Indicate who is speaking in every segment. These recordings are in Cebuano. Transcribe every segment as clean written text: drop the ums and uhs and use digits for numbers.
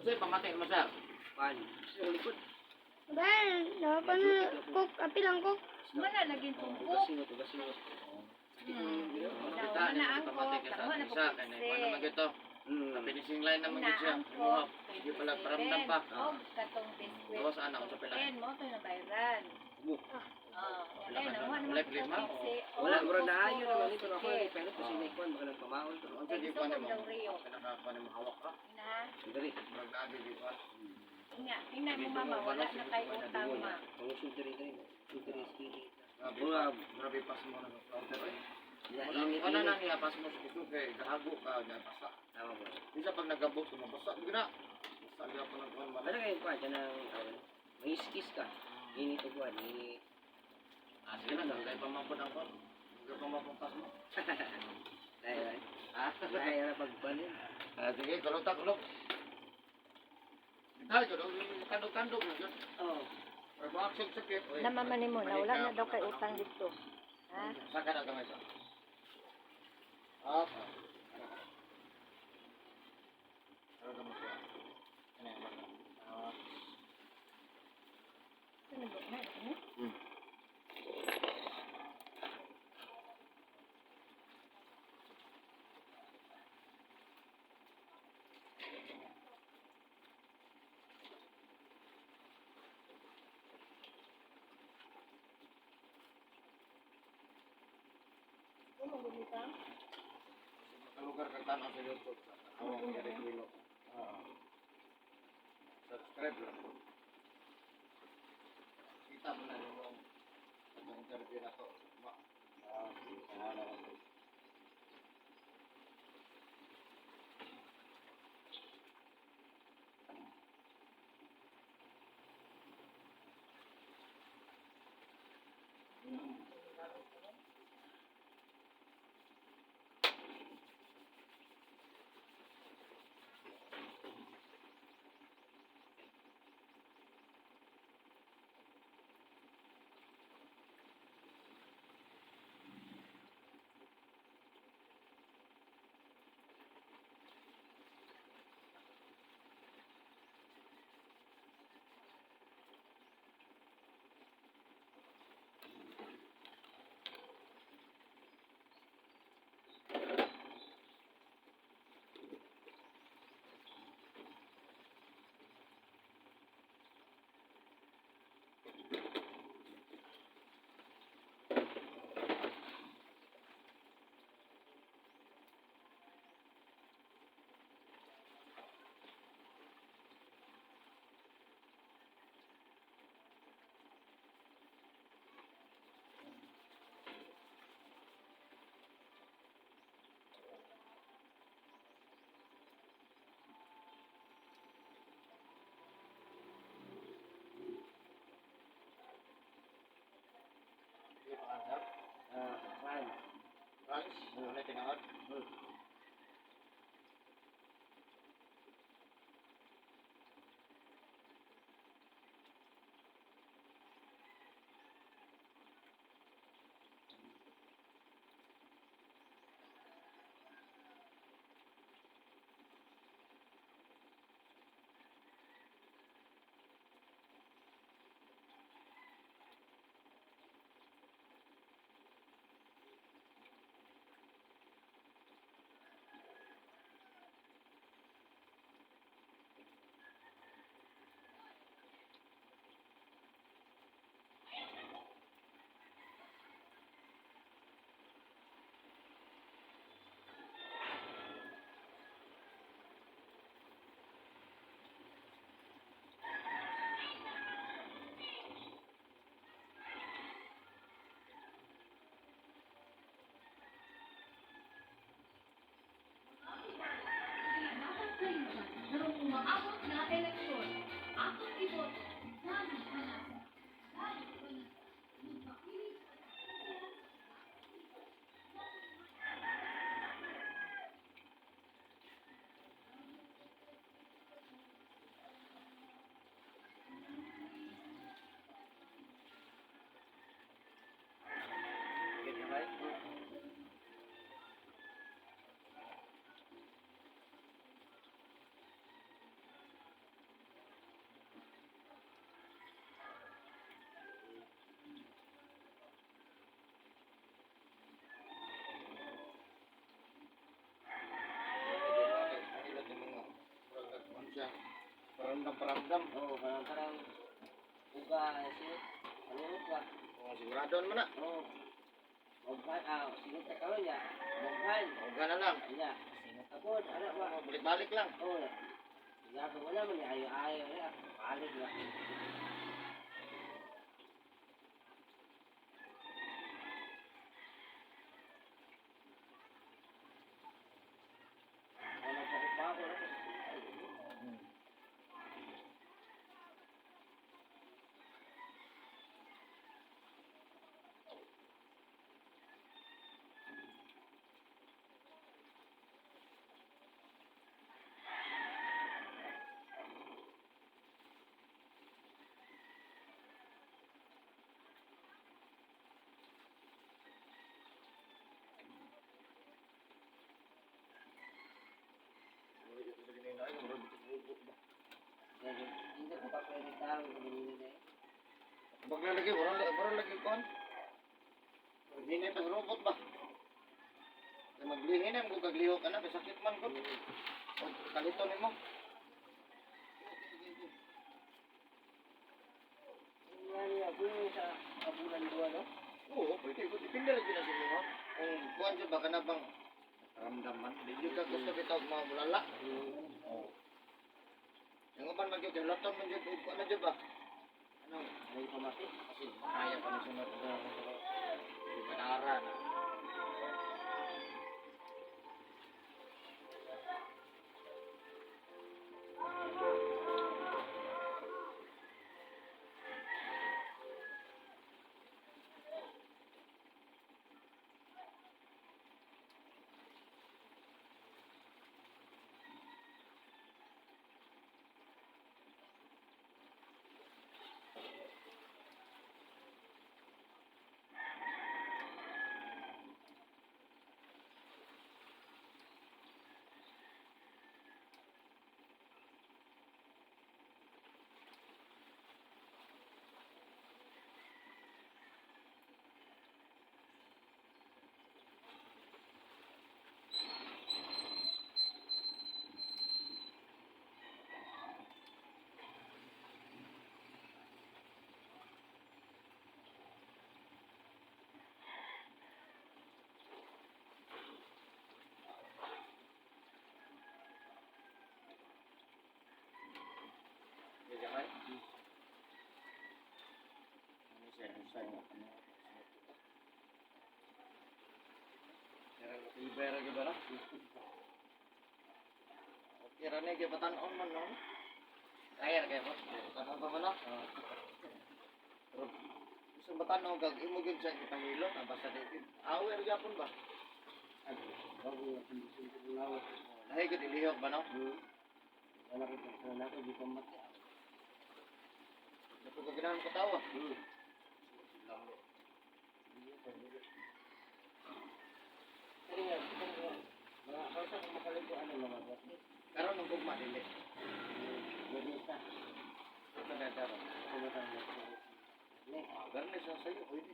Speaker 1: Unsay pamati mo, sir?
Speaker 2: Pan. Sa likod.
Speaker 3: Dahil, dapat na cook, apil ang cook.
Speaker 4: Mana lagi tungkok.
Speaker 2: Tugasingot, tugasingot.
Speaker 1: Kita
Speaker 4: Wala
Speaker 1: ni
Speaker 4: ang
Speaker 1: pamati
Speaker 4: cook,
Speaker 1: ka sa
Speaker 4: dako na
Speaker 1: isa kay na kuan naman gito. Sa finishing line naman gid siya.
Speaker 4: Ang cook.
Speaker 1: Sige pala paramdam pa.
Speaker 4: Og katong biskwit.
Speaker 1: Gawas ana unsa pila?
Speaker 4: 10 mo to na bayran.
Speaker 2: Buh.
Speaker 4: Oh,
Speaker 1: Wala
Speaker 4: wala
Speaker 1: ka
Speaker 4: na mo
Speaker 1: doon.
Speaker 4: na
Speaker 1: Wala problema, o?
Speaker 2: Wala, mura na ayo naman ito. Ako ay pero kasi may kuan baka nang pamaon to.
Speaker 1: Unsa di kuan mo? Pinaka kuan mo hawak ka.
Speaker 4: Na,
Speaker 2: Diri.
Speaker 1: Murag naagi di kuan.
Speaker 4: nga, tingnan mo mama, wala na kay utang ma.
Speaker 2: Pangusog diri diri. Diri diri.
Speaker 1: Grabe,
Speaker 2: Mura.
Speaker 1: grabe pas mo na counter eh.
Speaker 2: Ya,
Speaker 1: Wala
Speaker 2: init
Speaker 1: wala
Speaker 2: init.
Speaker 1: na niya pas mo sa kusog kay gahago ka niya basa.
Speaker 2: Tama ba?
Speaker 1: Bisa pag nagabot mabasa gud na. Basta gyapon ang kuan
Speaker 2: Wala
Speaker 1: man.
Speaker 2: kayo kuan kanang may iskis ka. Init og kuan, init.
Speaker 1: Ah, sige lang, dahil pa man po ng kuan. Dahil pa man pong pas mo.
Speaker 2: Dahil ay.
Speaker 1: Ha?
Speaker 2: Dahil ra pag kuan yun.
Speaker 1: Ah, sige, kulot ta, kulot. Dahil kulot, tandog-tandog yun.
Speaker 2: Oh.
Speaker 1: Pero kung aksyon sakit, oy.
Speaker 4: Namama nimo na wala na daw kay utang dito. Ha?
Speaker 1: Saka na gamay sa. Ah. Ano gamay siya? Ano yung bata? Ah.
Speaker 4: Ano ba na? Ano?
Speaker 1: Makalugar kag tanaw sa YouTube. Awang Eric Wilo. Ah. Subscribe lang po. Kita mo na yung itong interview na to. Ma. Ah, sige, pangalan ko. Sige, pangalan, sir.
Speaker 2: Ah, kuan.
Speaker 1: Franz, ano na tinawag?
Speaker 5: Karong umaabot na eleksyon, atong iboto, dali ka na. Dali ka na. Magpapili ka na.
Speaker 2: Get gamay.
Speaker 1: Paramdam-paramdam.
Speaker 2: Oo, parang parang uga singot. Ano ba?
Speaker 1: Oh, sigurado naman na.
Speaker 2: Oo. Moghan, singot ka karon niya. Moghan.
Speaker 1: Huwag na lang.
Speaker 2: Niya, singot ako, anak ba?
Speaker 1: Oh, balik-balik lang.
Speaker 2: Oo. Sige, wala man niya ayo-ayo na. Palit ba? Wala pa ko pa ako. Hindi ko pa pwede tao ko nila eh.
Speaker 1: Bagla lagi, wala lagi kon. Hinay pa robot ba? Kaya maglihin na, kung kagliho ka na, kay sakit man ko. Kalito nimo.
Speaker 2: Yan niya, kung sa kabulan duwa no?
Speaker 1: Oo, pwede ko. Depende lagi na sa inyo. Kung kuan siya ba ka na bang ramdaman? Di yun ka gusto bitaw mga bulala. Oo. Yung uban man yun, kay laton man yun, kung ano dyan ba? Ano?
Speaker 2: Ay pamati.
Speaker 1: Kasi kaya pa na sunod. Di ba na? Hindi ka Ano siya? Ano siya? Ano? Libera ka ba na? Okay ra ni kay patan-on man no. Kaya ra kay boss. Patan-on pa man no. Pero sa batan-on kag imo gyud siya ipahilot ang basta di awer gyapon ba?
Speaker 2: Bago yung kondisyon ko lawas.
Speaker 1: Lahi gyud ilihok ba no?
Speaker 2: Wala ko pa na ako di pamati.
Speaker 1: Dapo ka ganahan ko tawa.
Speaker 2: Kaya nga, mga kausa kung makaligo ano mga ba?
Speaker 1: Karon ng gugma dili.
Speaker 2: Pwede sa.
Speaker 1: Ito na karon.
Speaker 2: Kumatang na. Ne.
Speaker 1: Garni sa sayo pwede.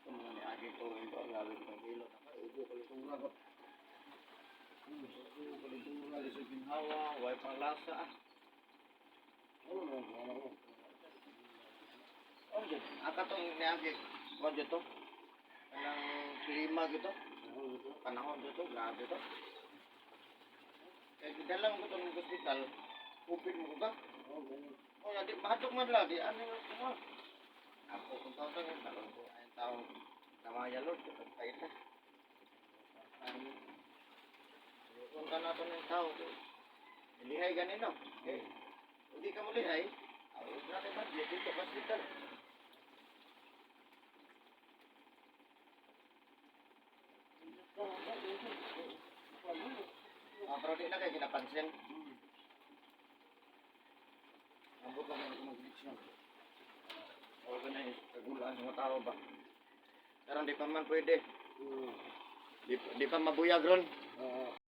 Speaker 1: Ito mga ni Agi ko ito ang grabe ko ng hilo. Nakaubo ko litura ko. Ubo ko litura, lisod ginhawa, way pang lasa ah.
Speaker 2: Ano mo ano mo?
Speaker 1: Oh, dyan. Aka tong ni Agi, kuwan dyan to. Kanang klima gito. Panahon dito, grabe to. Kaya gidala mo ko itong hospital, upin mo ko ba?
Speaker 2: Oh, ganun.
Speaker 1: Oh, di, mahadlok man lang, di ano yung kumuha. Ako kung taon taon, talong ko, ay taong namaya Lord, kapag tayo na. Kung ka na ito ng tao, lihay ganino. Eh, hindi ka mo lihay, huwag na kayo budget dito, hospital. Ah, pero di na kayo ginapansin. Ambot lang kayo mag-reach. O ganay kagulaan sa mga tao ba. Karon di pa man pwede. Di pa mabuyag ron.
Speaker 2: Oo.